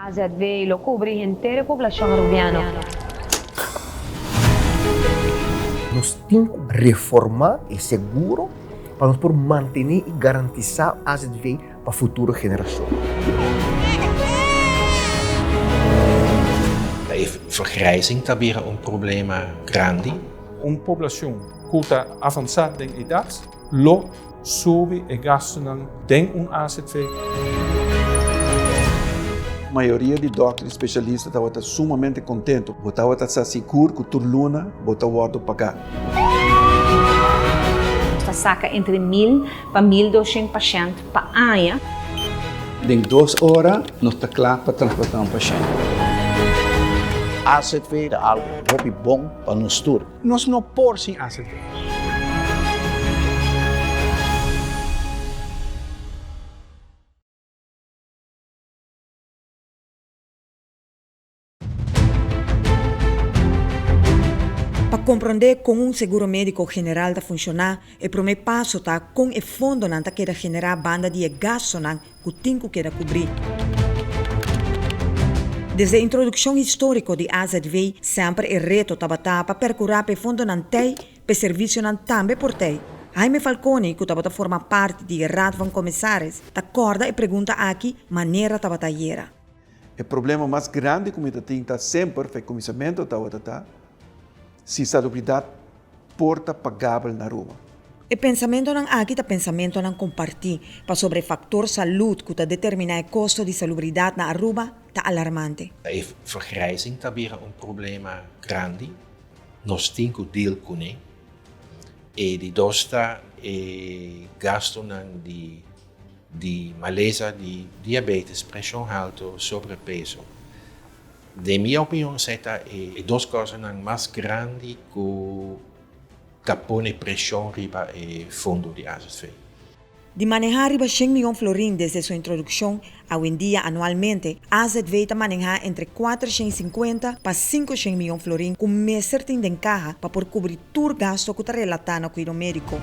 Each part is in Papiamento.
AZV lo cubri henter e poblacion Arubiano. Nos tin cu reforma e seguro pa nos por mantene y garantisa azv pa futuro generacion. E vergrijzing ta bira un problema grandi. Un poblacion cu ta avansa den edad lo Subi e gastunan den un azv. Mayoria di dòkter i spesialista tabata sumamente kontentu. Bo tabata sa sigur ku tur luna bo ta wòrdu pagá. Nos ta saka entre mil pa 1200 pashènt pa aña. Den dos ora nos ta kla pa transportá un pashènt. Azv ta algu hopi bon pa nos tur. Nos no por sin azv. Pa komprondé kon un seguro médiko general ta funshoná, e promé paso ta kon e fondonan ta keda generá banda di e gastonan ku tin ku keda kubrí. Desde e introdukshon históriko di azv, semper e reto tabata pa perkurá pa e fondonan tei, pa e servisionan tambe por tei. Jaime Falconi, ku tabata forma parti di e Raad van Commissaris, ta kòrda e pregunta aki manera tabata ayera. E problema mas grandi ku mi ta tin ta semper, fe kuminsamentu tabata ta, si salubridat por ta pagabel na Aruba. E pensamentonan aki ta pensamentonan comparti, pasobra e factor salud cu ta determina e costo di salubridad na Aruba ta alarmante. E vergrijzing ta bira un problema grandi, nos tin cu deal cune. E di dos ta e gastonan di di maleza di diabetes, presion halto, sobrepeso. Den mi opinion esei ta e dos cosnan mas grandi cu ta pone presion riba e fondo di azv. Di maneha riba shen miyon florin desde su introduccion, awendia anualmente azv ta maneha entre 450 pa 500 miyon florin cu mester tin den caha pa por cubri tur gasto cu ta relata na cuido medico.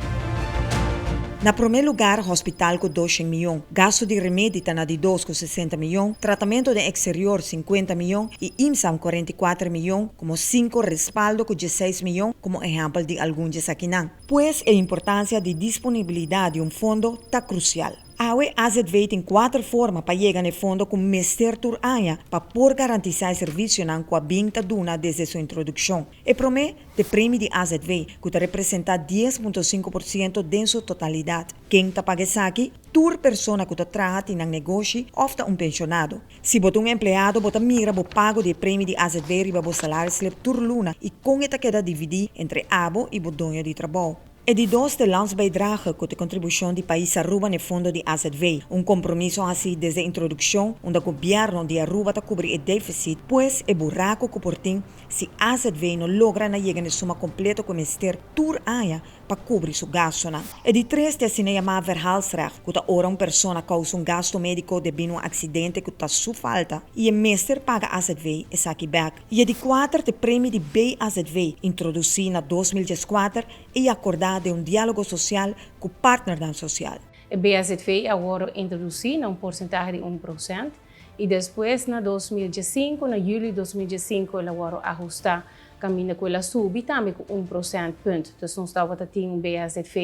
Na prome lugar hospital cu 200 miyon, gasto di remedi ta na di dos cu 60 miyon, tratamento den exterior 50 miyon y IMSAM 44 miyon como cinco respaldo cu 16 miyon como ehempel di algun djesakinan. Pues e importancia di disponibilidad di un fondo ta crucial. Awe azv tin kuater forma pa yega na e fondo ku mester tur aña pa por garantisá e servisionan ku a bin ta duna desde su introdukshon. E promé t'e premi di azv, ku ta representá 10.5% den su totalidat. Ken ta paga esaki? Tur persona ku ta traha tin nan negoshi òf ta un penshonado. Si bo ta un empleado bo ta mira bo pago di e premi di azv riba bo salarisslip tur luna i kon e ta keda dividí entre abo i bo doño di trabou. E di dos t'e landsbijdrage cu t'e contribucion di pais Aruba n'e fondo di azv, un compromiso haci desde introduccion unda gobierno di Aruba ta cubri e deficit, pues e buraco cu por tin si azv no logra na yega n'e suma completo cu e mester tur aña pa cubri su gastonan. E di tres t'e asina yamá verhaalsrecht, cu ta ora un persona causa un gasto medico debí na un accidente cu ta su falta y e mester paga azv esaki bek. Y e di cuater t'e premi di BAZV, introduci na 2014 y acordá den un diálogo social cu partnernan social. E BAZV a wòrdu introdusí na un porsentahe di un prosènt i despues na 2015, na yüli 2015 el a wòrdu ahustá kaminda ku el a subi tambe ku un prosènt punt. Dus nos tabata tin un BAZV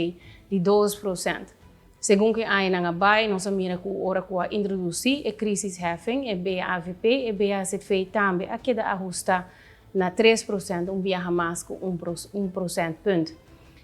di 2%. Segun ku e añanan a bai, nos a mira ku ora ku a introdusí e crisisheffing, e BAVP, e BAZV tambe a keda ahustá na 3%, un biaha mas ku un un procentpunt.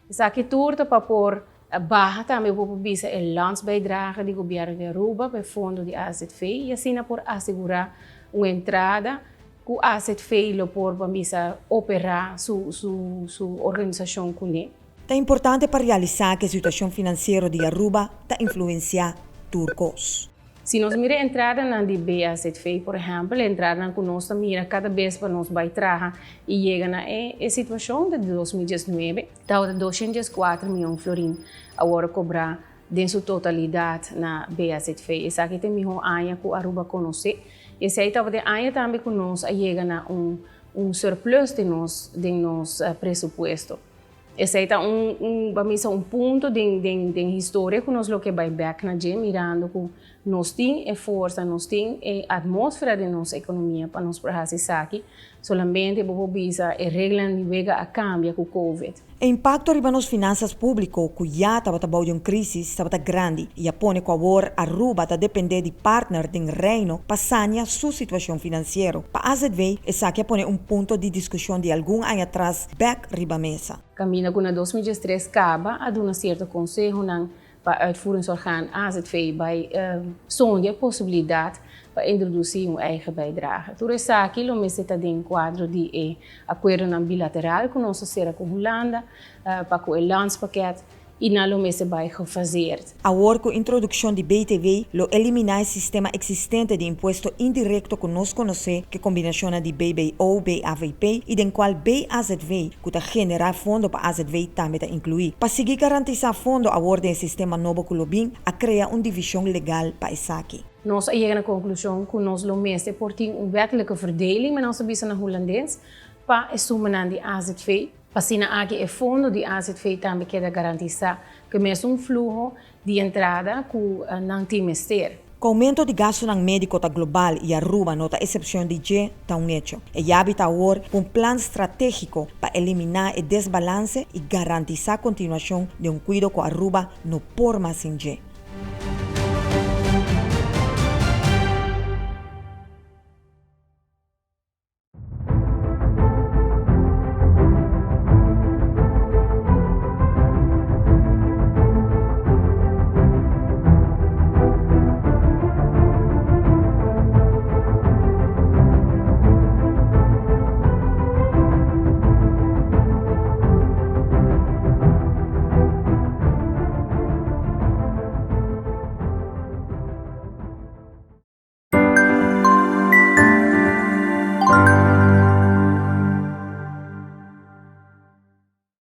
Esaki tur ta pa por baha tambe bo por bisa e landsbijdrage di Gobierno di Aruba pa e fondo di azv y asina por asegura un entrada ku azv lo por ban bisa opera su su su organisacion kuné. Ta importante pa realisa ku e situacion financiero di Aruba ta influencia tur kos. Si nos mira e entradanan di BAZV, por ehèmpel, e entradanan ku nos ta mira kada bes pa nos bai traha i yega na e e situashon di 2019, tabata 204 mion florin a wòrdu kobrá den su totalidat na BAZV. Esaki ta e mihó aña ku Aruba konosé. I esei tabata e aña tambe ku nos a yega na un un surplus den nos den nos presupuesto. Esei ta un, un, ba misa un punto den, den, den historia ku nos lo ke bai bèk na dje mirando ku Nos tin e forsa, nos tin e atmósfera den nos ekonomia pa nos por hasi esaki. Solamente bo por bisa e reglanan di wega a kambia ku Covid. E impakto riba nos finansas públiko ku ya tabata bou di un krísis tabata grandi i a pone ku awor Aruba ta dependé di partner den Reino pa sania su situashon finansiero. Pa azv esaki a pone un punto di diskushon di algun aña atras bèk riba mesa. Kaminda ku na 2013 kaba a duna sierto konsehonan pa uitvoeringsorgaan azv bai sondia e posibilidat pa introdusí un eigen bijdrage. Tur esaki lo mester ta den kuadro di e akuerdonan bilateral ku nos a sera ku Hulanda pa ku e landspakket i nan lo mester bai gefaseerd. Awor ku introdukshon di BTW lo eliminá e sistema eksistente di impuesto indirekto ku nos konosé ku e kombinashonnan di BBO, BAVP i den kual BAZV ku ta generá fondo pa azv tambe ta inkluí. Pa sigui garantisá fondo awor den e sistema nobo ku lo bin, a krea un divishon legal pa esaki. Nos a yega na konklushon ku nos lo mester por tin un wettelijke verdeling, men nos a bisa na hulandes, pa e sumanan di azv. Pa asina aki e fondo di azv tambe keda garantisá ku e mesun fluho di entrada ku nan tin mester. Ku oumento di gastunan médiko ta global i Aruba no ta eksepshon di dje, ta un echo. E yabi ta awor ku un plan stratégiko pa eliminá e desbalanse i garantisá kontinuashon di un kuido ku Aruba no por mas sin dje.